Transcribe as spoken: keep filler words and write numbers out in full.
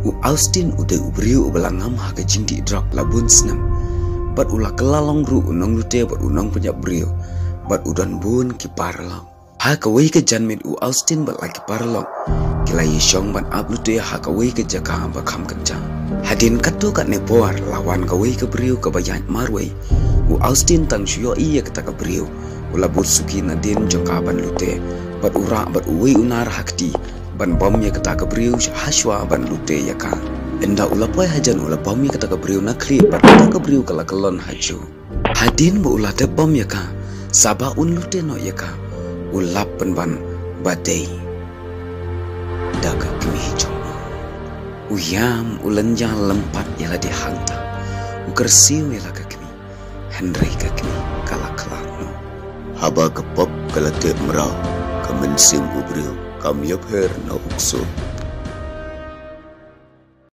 U Austin u dei u briew uba la ngam ha ka jingdih drok la bun snem. Bad u la kylla long ruh u nonglute bad u nongpynïap briew. Bad u don bun ki paralok. Ha kawei ka janmiet u Austin bad la ki paralok ki la ïashong ban ap lute ha kawei ka jaka ba kham kynjah. Hadien katto katne por la wan kawei ka briew kaba ïaid marwei. U Austin tang shu ïohi ïa kata ka briew. U la bud suki nadien jong ka ban lute. Bad u rah bad uwei u nar ha kti ban bom ïa kata ka briew hashwa ban lute ïa ka. Ynda u la poi hajan u la bom ïa kata ka briew na khlieh bad kata ka briew ka la kyllon ha juh. Hadien ba u la dep bom ïa ka, sa ba un lute noh ïa ka, u lap pynban ba dei da ka kmie jong u. U ïam u lynñiar lympat ïa lade hangta. U kyrsiew ïa la ka kmie. Hynrei ka kmie ka la khlad noh. Haba ka pop ka la teh mraw, ka mynsiem u briew kam ïapher na u ksuid.